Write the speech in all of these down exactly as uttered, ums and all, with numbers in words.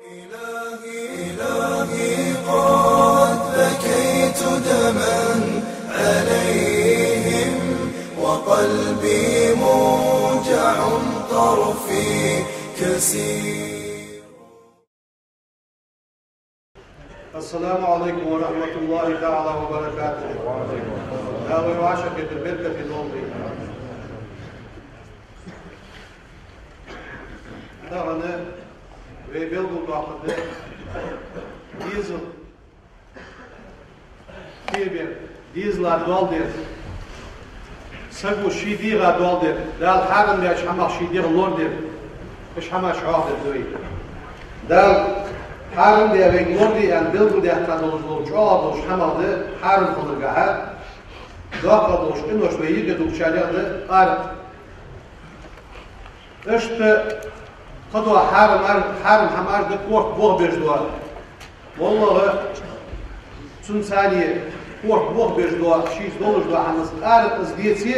إلهي، إلهي، قد بكيت دما عليهم، وقلبي موجع، طرفي كسير. السلام عليكم ورحمة الله تعالى وبركاته. Дала вай вӀашагӀкхетар беркате долда. Тахан вай белгалдоаккхаргда дезал кхебер, дезала доал дер, саго ший дегӀа доал дер, Дала хьарам даьча хӀамах ший дегӀ лорадар, уж хӀамаш хьоахадергда вай. Дала хьарам даь вайга лораде аьнна белгалдаьккха долаш дола чӀоагӀа долаш хӀамах да хьарам хиларгахьа, доккха долаш къинош вай юкъе дугачарех да аракъ. Иштта кхыдола хьарам, хьарам хӀамаш да корта бохабеш дола. МоллагӀа цунца цхьана корта бохабеш дола, шийца долаш дола хӀама, аракъ из деце,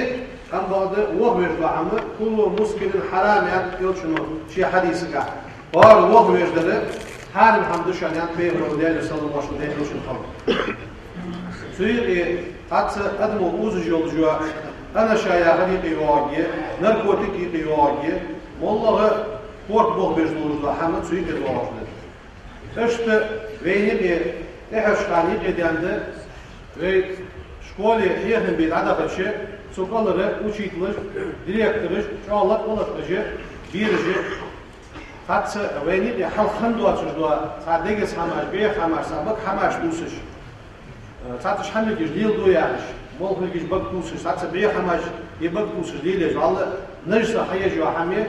амма бакъда вохавеш дола хӀама, كل مسكر حرام, аьннад Элчано ший хьадисагахь. ХӀара вохавеш дар хьарам хӀама да шоана, аьннад Пайхамара, Даьлера салам-моаршал хилда Элчан хьалха. Цу юкъе цхьацца адамо узаш йолаш йола анаша яхар юкъе йоагӀаргья, наркотик юкъе йоагӀаргья, моллагӀа корта бохабеш долаш дола хӀама цу юкъе доагӀаш да. Иштта вайна юкъе тӀехьарча хана юкъе даьнна да, вай школе хьехам бе дӀадахача, цу кӀалара учителаш, директораш чӀоагӀа лакха-лакха хьежа, бераша, цхьацца вайна юкъе хьалха хинна доацаш дола, цхьа дегаза хӀамаш, бӀеха хӀамаш, цхьа бага хӀамаш тувсаш. Цхьацца уж хӀама йолаш леладу яхаш, молхаргаш бага тувсаш, цхьацца бӀеха хӀамаш, е бага тувсаш лелаеш, валлахӀи, нажас хьаеш йола хӀама я,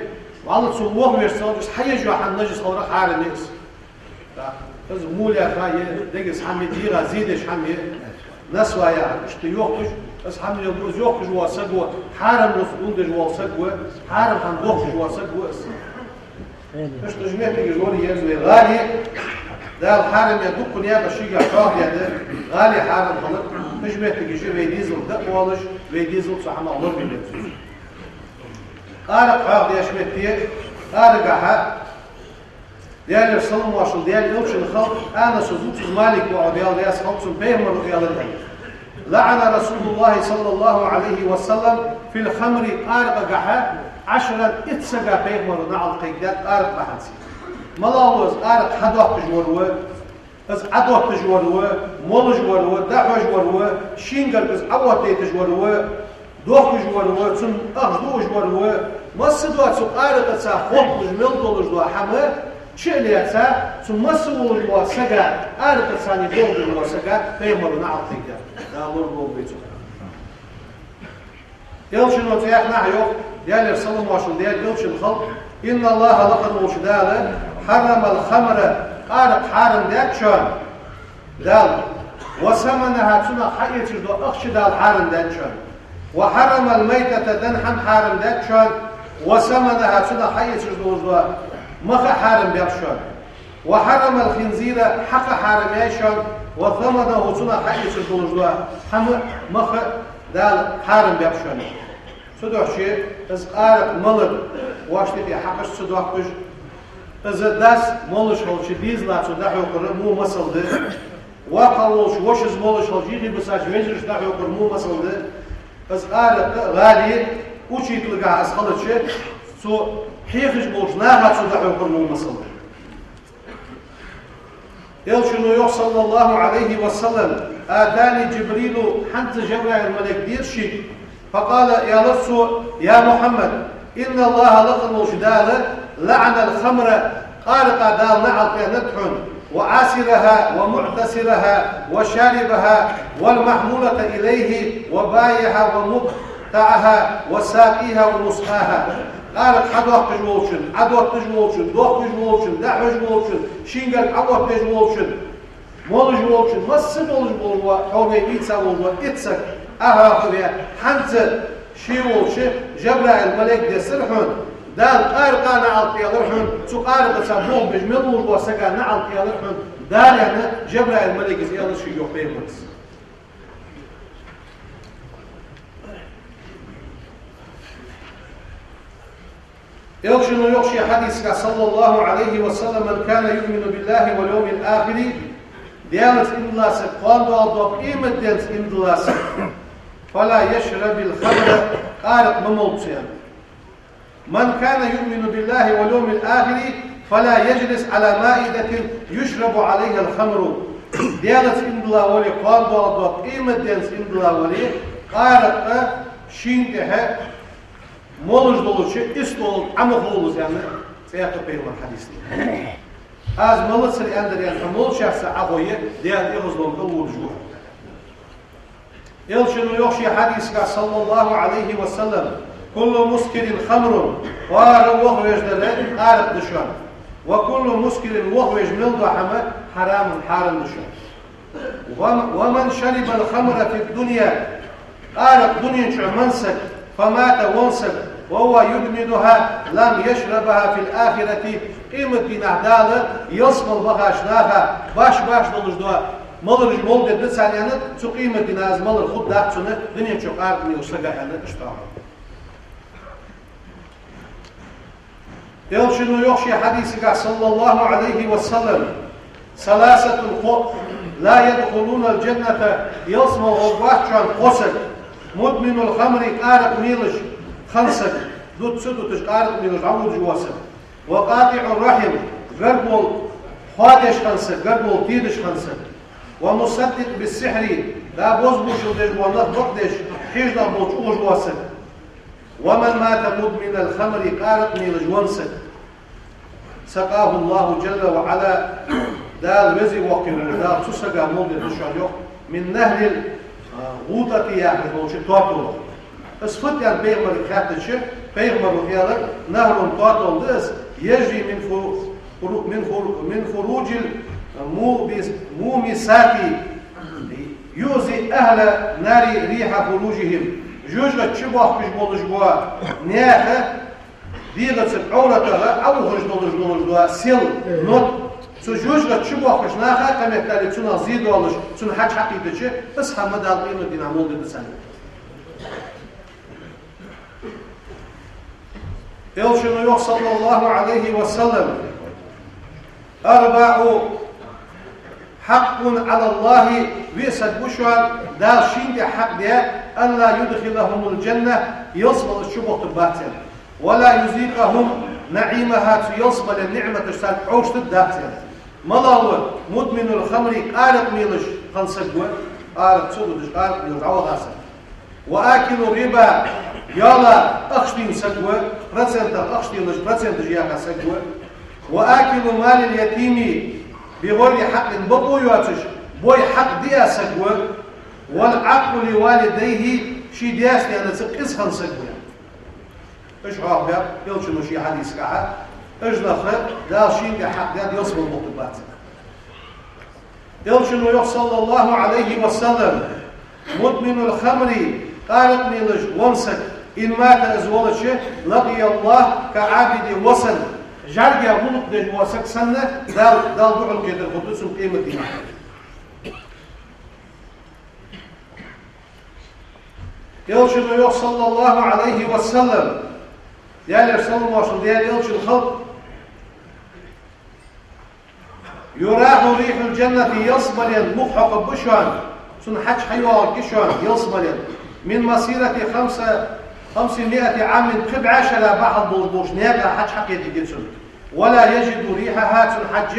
валлахӀи, цу вохавеш ца хилча, уж хьаеш йола хӀама нажас хиларах хьарам я из. ТӀаккха из мулаха е дегаза хӀама я, дегӀа зе деш хӀама я, насвай яхар, иштта йохкаш, из хӀама леладу, из йохкаш вола саг ва, хьарам рузкъа гулдеш вола саг ва, хьарам хӀама бохкаш вола саг ва из. Иштта уж моттигаш лораерза вай гӀалий, Дала хьарам яь дукха наькъаш шийгахь хьоахадаьд, гӀалий хьарам хилар, уж моттигаш вай дезал дӀакъовлаш, вай дезал цу хӀамах лорабе беза. Аракъ хьоахадеш метте, аракъагахьа, Даьлера салам-моаршал хилда Элчан хьалха, Анаса зуцаз Малик воӀо, Даьла раьза хилва цунна, Пайхамара аьлар: لعن رسول الله صلى الله عليه وسلم في الخمر, аракъагахьа, عشرا, итт сага Пайхамара наӀалт кхайкадаьд аракъа бахьанца. МалагӀа ва из? Аракъа хьадоатташ вар ва, из Ӏадотташ вар ва, молаш вар ва, дӀахьош вар ва, шийгара из Ӏаоттадайташ вар ва, дохкаш вар ва, цунна ахча дуаш вар ва, масса дола цу аракъаца хьокхаш мел долаш дола хӀама чу а лаьца, цу масса волаш волча сага, аракъаца дохкаш волча сага Пайхамара наӀалт кхайкадаьд. Дала лораволва вай цунах. Элчано цхьаькханахьа йоах, Даьлера салам-моаршал хилда Элчан хьалха: إن الله, лакха волча Дала, حرم الخمر, аракъа хьарам даьд шоана, Дала, وثمنها, цунах хьаэцаш дола ахча Дала хьарам даьд шоана. وحرم الميتة, дӀа хӀама хьарам даьд шоана, وثمنها, цунах хьаэцаш долаш дола мах а хьарам баьб шоана. وحرم الخنزير, хьакха хьарам яьй шоана, وثمنه, цунах хьаэцаш долаш дола хӀама, мах а Дала хьарам баьб шоана. Цудухьа из аракъа малар, вошта тӀа хьакъаш ца доаккхаш, из дас молаш хилча дезала цо дӀахьокхар во масал да. Воккха волча вошас молаш хилча, юхебисача вежарашта дӀахьокхар во масал да. Из аракъа гӀалий, учителагахьа из хилча, цо хьехаш болча наха цо дӀахьокхар во масал да. Элчано йоах, صلى الله عليه وسلم: أتاني جبريل, хӀанз Жабраил малейк денад шийга, فقال, аьлар цо: يا محمد, إن الله, лакха волча Дала, لعن الخمر, аракъа Дала наӀалт аьннад хьона, وعاصرها ومعتصرها وشاربها والمحمولة إليه وبائعها ومبتاعها وساقيها ومسقاها. Аракъа хьадоаккхаш волчун, Ӏадотташ волчун, дохкаш волчун, дӀахьош волчун, шийгара Ӏаоттадеш волчун, молаш волчун, масса болаш бола, хьо вай вийца волаш вола итт саг, ахьа хӀара, хӀанз ше волча Жабраил малейк дессар хьона, Дала аракъа наӀалт аьлар хьона, цу аракъаца дохабеш мел волаш волча сага наӀалт аьлар хьона, Дала аьнна, Жабраил малейкас аьлар шийга, йоах Пайхамара. Элчано йоах ший хьадисагахь, صلى الله عليه وسلم: من كان يؤمن بالله واليوم الآخر, Даьлаца иман дилла саг, кхоана доагӀа дола къематденца иман дилла саг, فلا يشرب الخمر, къаракъ ма молда цо, аьнна. من كان يؤمن بالله واليوم الآخر فلا يجلس على مائدة يشرب عليها الخمر. Даьлаца иман дилла вале, кхоана доагӀа дола къематденца иман дилла вале, къаракъ шийна тӀехьа молаш долча истола тӀа Ӏо ма ховлалаш, аьнна, цӀаькха пайхамара хьадис да. Аз малацара аьннадар, аьнна, хьо молчахьца Ӏохове, Даьла эгӀазлонга лургва хьо. Элчано йоах ший хьадисагахь, صلى الله عليه وسلم: كل مسكر خمر, хӀара вохавеш дар къаракъ да шоана. وكل مسكر, вохавеш мел дола хӀама, حرام, хьарам да шоана. وم-, ومن شرب الخمر في الدنيا, къаракъ дунен чу менна саг, فمات, венна саг, وهو يدمنها لم يشربها في الآخرة, къематдийнахьа Дала ялсмала бахача наха баш-баш долаш дола малараш молдергда царна, аьнна, цу къематдийнахьа из малар хургдац цунна, дунен чу къаракъ мелача сага, аьнна, иштта. Элчано йоах ший хьадисагахь, صلى الله عليه وسلم: ثلاثة, кхоъ, لا يدخلون الجنة, ялсмала гӀоргвац шоана кхо саг: مدمن الخمر, къаракъ мелаш хинна саг, дуташ, дуташ къаракъ мелаш дӀаводаш вола саг, وقاطع الرحم, гаргало хьадеш хинна саг, гаргало тедаш хинна саг, ومصدق بالسحر, да бозбуунчал деш бола нах бакъдеш, хьежа нах болча ухаш вола саг. ومن مات مدمن الخمر, къаракъ мелаш венна саг, سقاه الله جل وعلا, Дала веза воккха волча Дала цу сага молдергда шоана, йоах, من نهر الغوطة, яхаш долча тоталах. Из фуд аьнна пайхамарага хаьттача, пайхамара аьлар: نهر, тотал да из, يجري من فر-, من فر-, من فروج المومس-, المومسات, يؤذي أهل النار ريح خروجهم. ЖожагӀата чубохкаш болаш бола наьха дегӀаца, Ӏовратагара Ӏоухаш долаш, долаш дола сел, нот, цу жожагӀата чубохкаш наха, кхаметтали цунах зе доалаш, цунна хьаж хьакхийтача, из хӀама Дала къематдийнахьа молдергда царна. Элчано йоах, صلى الله عليه وسلم: أربع حق على الله, виъ саг ба шоана, Дала шийна тӀа хьакъ даь, أن لا يدخلهم الجنة, ялсмале уж чубохийтаргбац, аьнна, ولا يذيقهم نعيمها, цу ялсмален ниӀматаш царга Ӏовшийтаргдац, аьнна. МалагӀа ва? مدمن الخمر, къаракъ мелаш хинна саг ва, къаракъ ца дуташ, къаракъ мелаш дӀаваха саг. وآكل الربا, йола ахча дена саг ва, процентах ахча делаш, проценташ яха саг ва. وآكل مال اليتيم بغير حق, бокъо йоацаш, бой хьакъ диа саг ва. والعاق لوالديه, ший даьца-наьнаца къиза хинна саг ва. Уж хьоахабаьб Элчано ший хьадисагахьа, уж нах Дала шийна тӀа хьакъ даьд, ялсмале бохийтаргбац. Элчано йоах, صلى الله عليه وسلم: مدمن الخمر, къаракъ мелаш венна саг, إن مات, из валача, لقي الله كعابد وثن, жӀаргех гӀулакх деш вола саг санна, Дала, Дала духьалкхетар хургда цунна къематдийнахьа. Элчано йоах, صلى الله عليه وسلم, Даьлера салам-моаршал хилда Даьла Элчанна, халкъ: يراح ريح الجنة, ялсмален мух хьокхаргба шоана, цун хьаж хьайоагӀаргья шоана ялсмален, من مسيرة خمس-, خمسمائة عام, пхи бӀаь шера бахьал болаш болча наькъа хьаж хьакхетаргья цунна. ولا يجد ريحها, цун хьаж,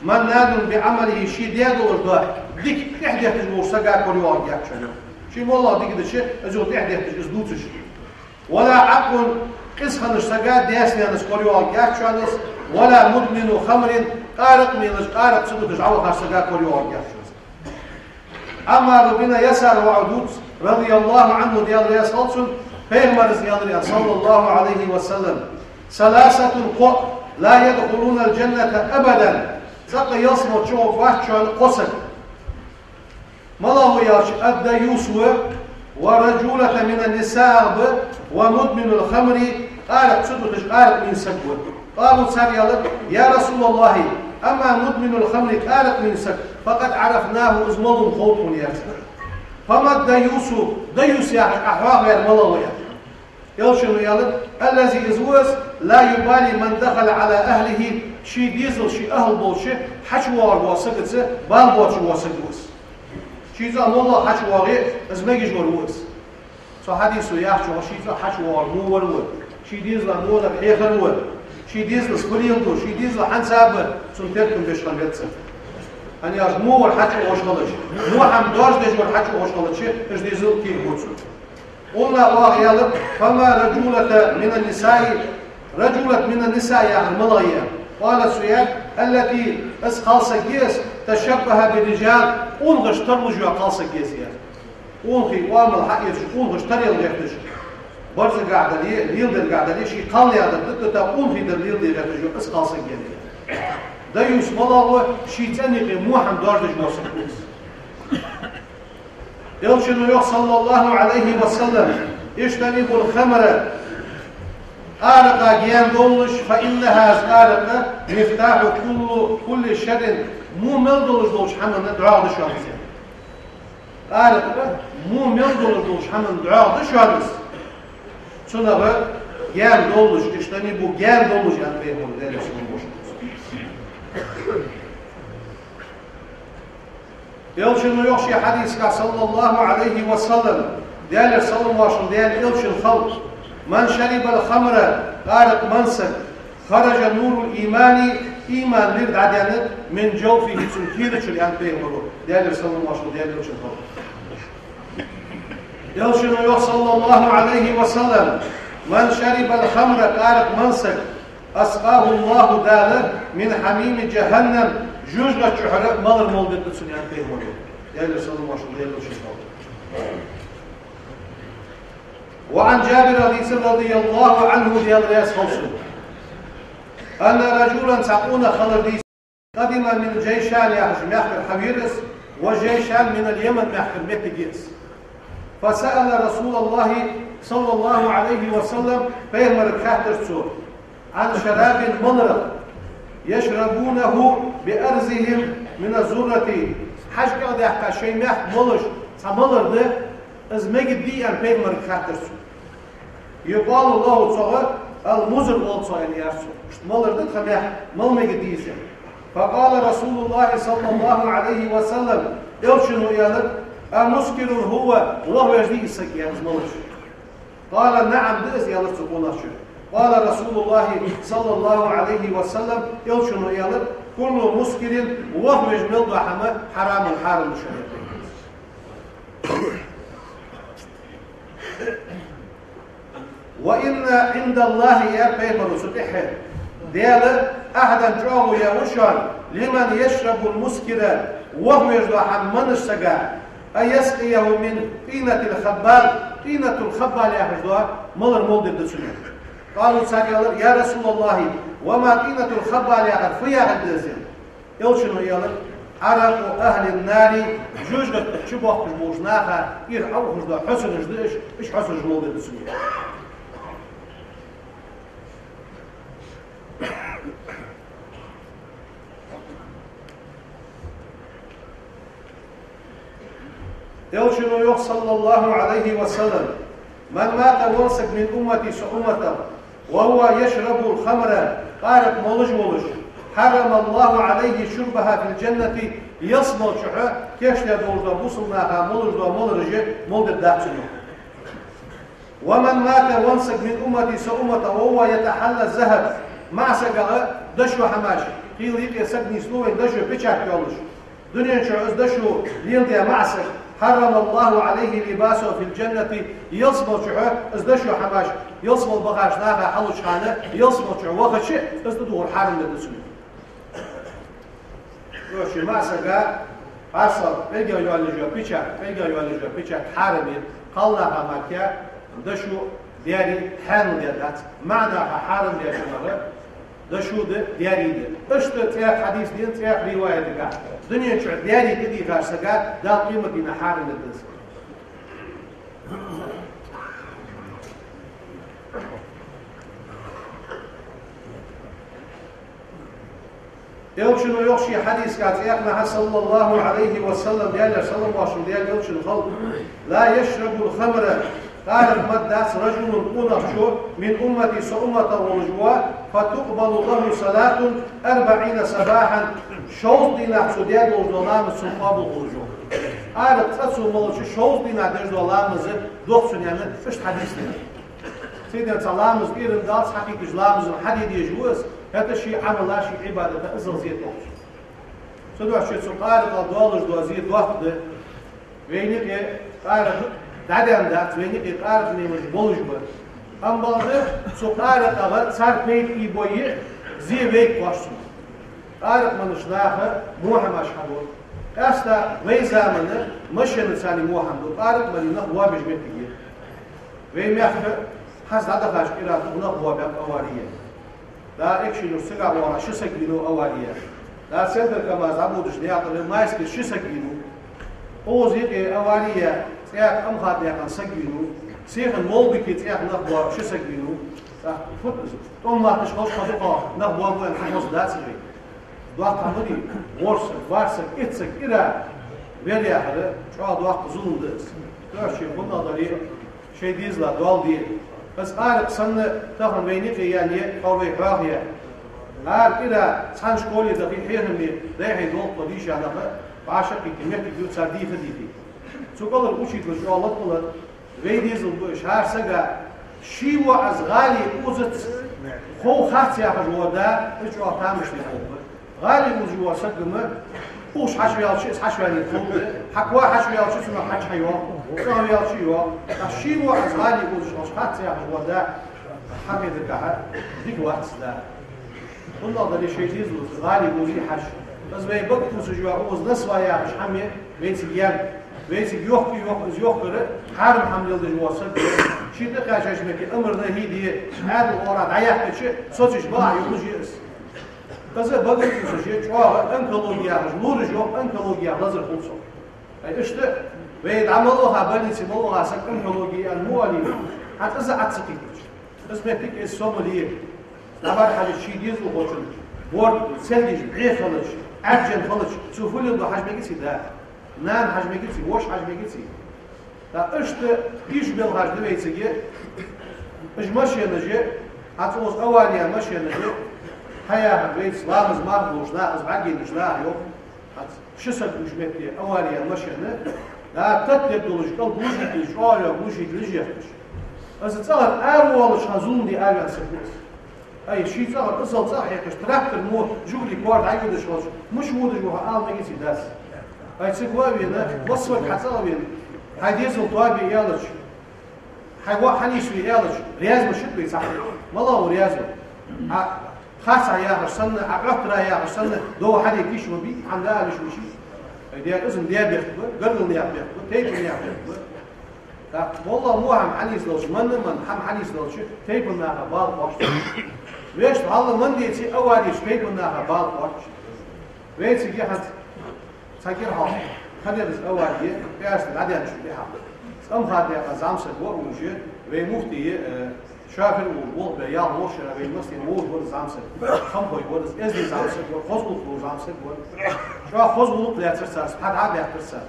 منان بعمله, ше даь долаш дола дика тӀехьадетташ волча сага корайоагӀаргьяц шоана. Ше моллагӀа дика дича, из юха тӀехьадетташ, из дувцаш. ولا عاق, къиза хиннача сага, даьца-наьнаца корайоагӀаргьяц шоана из, ولا مدمن خمر, къаракъ мелаш, къаракъ ца дуташ дӀавахача сага корайоагӀаргьяц шоана из. Ӏаммар бин Ясар ваӀа дувц, رضي الله عنه, Даьла раьза хилва цунна, пайхамара аьлар, صلى الله عليه وسلم: ثلاثة, кхоъ, لا يدخلون الجنة أبدا, цӀаккха ялсмале чугӀоргвац шоана кхо саг. МалагӀа ва аьлча, الديوث ва, والرجولة من النساء ба, ومدمن الخمر, къаракъ ца дуташ, къаракъ мена саг ва. قالوا, цар аьлар: يا رسول الله, أما مدمن الخمر, къаракъ мена саг, فقد عرفناه, из малув хов тхона, аьлар цар. فما الديوث, даюс яхаш Ӏа хьоахаваьр малагӀа ва, аьлар. Элчано аьлар: الذي, из ва из, لا يبالي من دخل على أهله, ший дезала, ший ахӀл болча хьачувоагӀаш вола саг, цу бала боацаш вола саг ва из. Ший цӀагӀа моллагӀа хьачувоагӀе, из мегаш вар ва из. Цу хьадисо яхачох, ший цӀагӀа хьачувоагӀар во вар ва, ший дезала во дар хьехар ва, ший дезалца фу леладу, ший дезал хьанца ба, цунна теркам беш хинна веза. ХӀана аьлча, во вар хьачувоагӀаш хилча, во хӀама доаржадеш вар хьачувоагӀаш хилча, уж дезал кийчбу цун. Ӏулма ваха ялар: فما رجولة من النساء, رجولة من النساء яхар малагӀа я? قالت, цо аьлар: التي, из кхалсаг я из, تشبه بالرجال, къонахашта тарлуш йола кхалсаг я из, аьлар. Къонахий оамал хьаэцаш, къонахашта тара яла гӀерташ, барзагахьа дале, леладергахьа дале, ший кхалнаьха дар дӀатӀатоха, къонахий дар леладе гӀерташ йола из кхалсаг я из. Дайюс малагӀа ва? Ший цӀен юкъе во хӀама доаржадеш вола саг ва из. Элчано йоах, صلى الله عليه وسلم: اجتنبوا الخمر, къаракъах гаьна довлалаш, فإنها, из къаракъ, مفتاح كل, كل شر, во мел долаш долча хӀаман дроагӀа да шоана из. Къаракъ во мел долаш долча хӀаман дроагӀа да шоана из. Цунах гаьна довлалаш, اجتنبوا, гаьна довлалаш, аьннад Пайхамаро, Даьлера салам-моаршал хилда цунна. Элчано йоах ший хьадисагахь, صلى الله عليه وسلم, Даьлера салам-моаршал хилда Даьла элчана хилда: من شرب الخمر, къаракъ менна саг, خرج نور الإيمان, иман нур дӀадаьннад, من جوفه, цун кера чура, аьннад Пайхамаро, Даьлера салам-моаршал хилда Даьла элчана хилда. Элчано йоах, صلى الله عليه وسلم: من شرب الخمر, къаракъ менна саг, أسقاه الله, Дала, من حميم جهنم, жожагӀатен чура малар молдергда цунна, аьннад Пайхамаро, Даьлера салам-моаршал хилда Даьла элчана хилда. وعن جابر, رضي الله عنه, Даьла раьза хилва цунна, أن رجلا, цхьа къонах хилар дийцад, قدم من جيشان, яхача мехкара хьавера из, وجيشان من اليمن, мехкара моттиг я из. فسأل رسول الله صلى الله عليه وسلم, Пайхамарага хаьттар цо, عن شراب, маларах, يشربونه بأرضهم من الزرة, хьажкӀа даьккха шоай мехка молаш цхьа малар да, из мегаргдий, аьнна, Пайхамарага хаьттар цо. يقال له, цох المزر оал цох, аьнна, аьлар цо. Иштта малар да тха мехка, мала мегаргдий из, аьнна. فقال رسول الله صلى الله عليه وسلم, элчано аьлар: أمسكر هو, вохавеш дий из саг, аьнна, из малаш? قال: نعم, да из, аьлар цу къонахчо. قال رسول الله صلى الله عليه وسلم, элчано аьлар: كل مسكر, вохавеш мел дола хӀама, حرام, хьарам да шоана. وإن عند الله, аьлар Пайхамаро цу тӀехьа, Даьла, أحدا, чӀоагӀо я ва шоана, لمن يشرب المسكر, вохавеш дола хӀама меннача сага, أن يسقيه من طينة الخبال, тӀийнатул-хаббал яхаш дола малар молдергда цунна. قالوا, цар аьлар: يا رسول الله, وما طينة الخبال, яхар фу яхилга да из? Элчано аьлар: عرق أهل النار, жожагӀата чу боахкаш болча наха кӀира Ӏоухаш дола хьосараш да уж, уж хьосараш молдергда цунна. Элчано йоах, صلى الله عليه وسلم: من مات, венна саг, من أمتي, са умматах, وهو يشرب الخمر, къаракъ молаш волаш, حرم الله عليه شربها في الجنة, ялсмала чухь кийчдаь долаш дола бусалба наха молаш дола малараш молдергдац цунна. ومن مات, венна саг, من أمتي, са умматах, وهو يتحلى الذهب, маӀа сагагӀа дошо хӀамаш, кхы юкъе саг нийслу вайна дошо печать йолаш, дунен чу из дошо леладаь маӀа саг, حرم الله عليه لباسه في الجنة, ялсмала чухь из дошо хӀамаш, ялсмала бахача наха хьалуча хана, ялсмала чухь вахача, из тӀадувхар хьарам дергда цунна. Короче, маӀа сага, хьарсал, пӀелгах йоалаеш йола печать, пӀелгах йоалаеш йола печать хьарам я, кхалнаха мара дошо даьри хьанал даьдац, маӀа наха хьарам даьчунагӀа дошо да, даьри да. Иштта цхьаькха хьадис да, цхьаькха риваятагахь, дунен чу даьри тӀадийхача сага Дала къематдийнахьа хьарам дергда из. Элчано йоах ший хьадисагахь цхьаькханахьа, صلى الله عليه وسلم, Даьлера салам-моаршал Даьла элчана хилда: لا يشرب الخمر, Къаракъ ма дац, رجل, къонахчо, من أمتي, са умматах волаш ва, فتقبل له صلاة أربعين صباحا, шовзткъа дийнахьа цо даь долаш дола ламаз цунна къоабал хулаш ва. Къаракъ цкъа цо молча шовзткъа дийнахьа деш дола ламаз дох цунна, аьнна, иштта хьадис да. Цудухьа цхьа ламаз кӀирандаь, цхьа кхеташ ламаза хьаде дезаш ва из, хӀаьта ший Ӏамала, ший Ӏибадата иззал зе тох цо. Цудухьа цу къаракъал долаш дола зе доккха да. Вайна юкъе къаракъ дӀадаьнна дац, вайна юкъе къаракъ лелаш болаш ба. Амма бакъда цу къаракъах цар пайда ийбой зе вайга кхоач цунах. Къаракъ меннача наха мохьамаш хьадора. Къаьстта вай заман машенаца мохьам да, къаракъ менна нах боабеш моттиг я. Вай мехка хӀанз дӀадахача кӀира нах боабаьб авари яь. Да, Экажкъонгий-Юртара цигахь вахаш ши саг вийнав авари яь. Да, центр КамАЗ дӀабодача наькъа тӀара Майскера ши саг вийнав. Укхаза юкъе авари яь, цӀаькха а МХАТ-наькъан саг вийнав. Сихана Молдике цӀаькха нах боаб ши саг вийнав. ТӀаккха фу да из? ТӀом латташ хилча хьо дукха нах боабу аьнна хьахозаш дац вай. Доккха хӀама дий, ворхӀ саг, бархӀ саг, итт саг кӀира вер яхар чӀоагӀа доккха зулам да из. Тоьшче хӀуннагӀа дале, шоай дезала доал де. Из къаракъ санна тахан вайна юкъе яьнна я, тхьовра вай хьоахаяь. Ара кӀира цхьан школе дахе, хьехаме, дӀахьо долх тхо дийша нах, бӀаь шаккхе моттиг ю цар дийха-дийхе. Цу кӀалхара учитель чӀоагӀа латкъа латт, вай дезал ба уж, хӀара сага ший воӀ из гӀалий узац, хов хац яхаш вола да, из чӀоагӀа тамашийна болх ба. ГӀалий узаш вола саг ма, уш хьачуваьлча, из хьачуваьннай ховргда, хьа коа хьачуваьлча, цунах хьачухьайоагӀа, цӀагӀа ваьлча а йоагӀа. ТӀаккха ший воӀ из гӀалий узаш хилча хац яхаш вола да, хьа кхетаргахьа, дика вац из да. ХӀуннагӀа дале шоай дезалца гӀалий узе хьажа. Из вай бага кхувсаш йола укхаза насвахь яхаш хӀама я вайцига яьнна. Вайцига йохка-йохка, из йохкар хьарам хӀама леладеш вола саг. Ший тӀакхаьчача метте амар-нахьи де, Ӏаьдала оагӀорахьа дӀаяьккхача, соцаш бакъахьа йолаш я из. Из бага кхувсаш я, чӀоагӀа онкологи яхаш, лораш йоах онкологи яха лазар хул цох. Ай, иштта, вай дӀа мел ваха, больнице мел ваха саг онкологи я аьнна ма оалий, хӀанз из Ӏа ца кхетача. Из моттиг из Сомали я. ДӀабӀарга хьажача ший дезалхочун борд, селгаш бӀеха хилча, Ӏаьржа хилча, цо фу леладу хьажа мегаций да? Нана хьажа мегаций, воша хьажа мегаций? ТӀаккха иштта уж белхаш да вайцига, уж машенаш, хӀанз укхаза авари яь машенаш, хьаяхар вайца ламаз марха болаш нах, из бӀаргайнача наха йоах. ХӀанз ши саг уж метте авари яь машен, да, тата дергдолаш кӀал глушитель, чӀоагӀа йола глушитель ехкаш. Из цӀагӀара аравоалаш хьа зулам де араваьнна саг ва из. Ай, ший цӀагӀара, иззал цӀагӀа хьекхаш, трактор мо, Жигули кор дӀайодаш хилча, муш водаш ва хьо ала мегаций дац? Ай, цига ва а вена, массаварг хьа цӀагӀа вена, хьай дезал тоабе аьлча, хьай воӀ хьанийсве аьлча, раьза ма шит вай цхьаккха. МалагӀа ва раьза? Ӏа харцахьа яхаш санна, Ӏа Ӏоттара яхаш санна, дов хьаде киш ма бий, хӀама да алиш ма ший. Ай, дера, из-м даь бехк ба, гаргара наьха бехк ба, тайпан наьха бехк ба. ТӀаккха, валлахӀи, во хӀама хьанийсдалча, мел-мел хӀама хьанийсдалча, тайпан наха бала кхоач. Вешта хьалла мел деце авари, тайпан наха бала кхоач. Вайцига хӀанз цхьа кӀира хьалха хиннай из авари, пӀаьраска дӀадаьнначул тӀехьагӀа. МХАТ-наькъан зӀамсаг ва уж, вай муфтий, э, шофер волаш, болх бе, ялх-ворхӀ шера вай массане вовзаш вар из зӀамсаг. Хамхой вар из, эздий зӀамсаг вар, хоза гӀулакх долаш зӀамсаг вар. ЧӀоагӀа хоза гӀулакх лаьцар цар, пхьа дӀа а баьттар цар.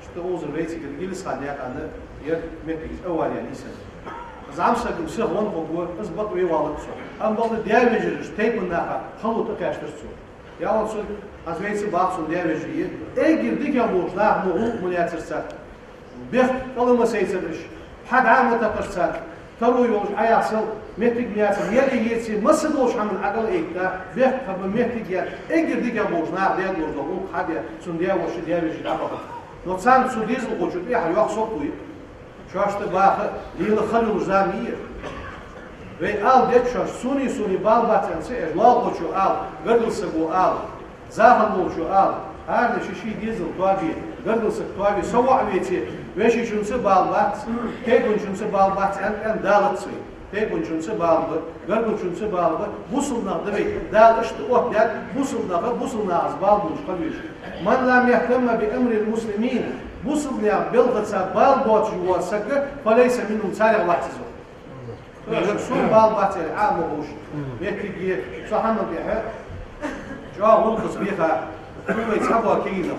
Иштта укхаза вайцига Илисхан-наькъан я ер моттиг, из авари нийсар. ЗӀамсаг сиха венна хургва, из бакъве валар со. Амма бакъда даь вежарий, тайпан наха хало тӀакхаьчар цо. Ялан цунга, аз вайца бах цун даь вежарий, эггара дикагӀа болча наха мо гӀулакх ма лаьцар цар. Бехк кӀал ма сайцар уж, пхьа дӀа ма такхар цар, таро йолаш Ӏа яхсал моттиг ма яцар, ел а еце, масса долча хӀаман Ӏа кӀал а эттӀа, бехк кхаба моттиг я, эггара дикагӀа болча наха даь долаш дола гӀулакх хьаде, цун даь-воша, даь-вежарий дӀабахар. Но царна цу дезалхочун тӀехьа йоккха совгӀат я. Шоашта баха лела хала йолаш зама я ер. Вай ала деза шоашта, сона, сона бала бац аьнна ца еш, лоалахочо ала, гаргара саго ала, захар волчо ала, хӀаране ший-ший дезал тоабе, гаргара саг тоаве, са воӀ веце, вешийчунца бала бац, тайпанчунца бала бац аьнна, аьнна далац вай. Тайпанчунца бала ба, гаргарчунца бала ба, бусалба нах да вай. Дала иштта оттадаьд, бусалба наха, бусалба нахаца бала болаш хила везаш. من لم يهتم بأمر المسلمين, бусалба наьха балхаца бала боацаш вола саг, فليس منهم, царех вац из. Сона бала бац аьле, Ӏа ма гӀовша. Моттиг я, цу хӀаман тӀехьа чӀоагӀа гӀулакхаца беха, цу вай цхьабола кагий нах.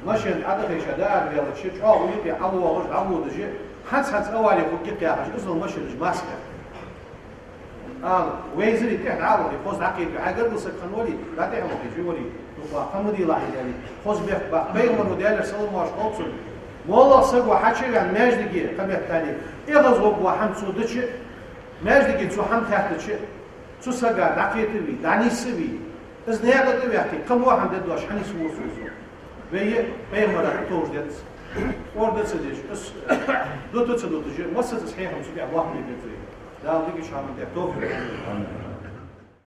Машен тӀа дӀахайша, дӀаараваьлча, чӀоагӀа юкъе ӀовоагӀаш, дӀаводаш, ХӀанз-хӀанз авари хургья яхаш, иззал машинаш масхьа. Ала, вайзари тӀехьа дӀалахье, хоза дӀакхетаве, хьай гаргара саг хинна вале, дӀатӀехьа вахе, жи вале, дукха ха ма дилла хьайдали, хоза бехк баккха. Пайхамара, Даьлера салам-моаршал хилда цунна, моллагӀа саго хьачувена маьждиге кхаметтали, эгӀазваргва хӀама цо дича, маьждиге цо хӀама хаьттача, цу сага дӀакхетаве, дӀанийсаве, из наькъа тӀа ваьккхе, кхы во хӀама де доацаш хьанийсву цо из? Вай пайхамара товш деза. КӀорда ца деш, из дута ца дуташ, массаза из хьехам цу тӀа лохме деза вай. Дала дикача хӀаман тӀа товфикъ лолда.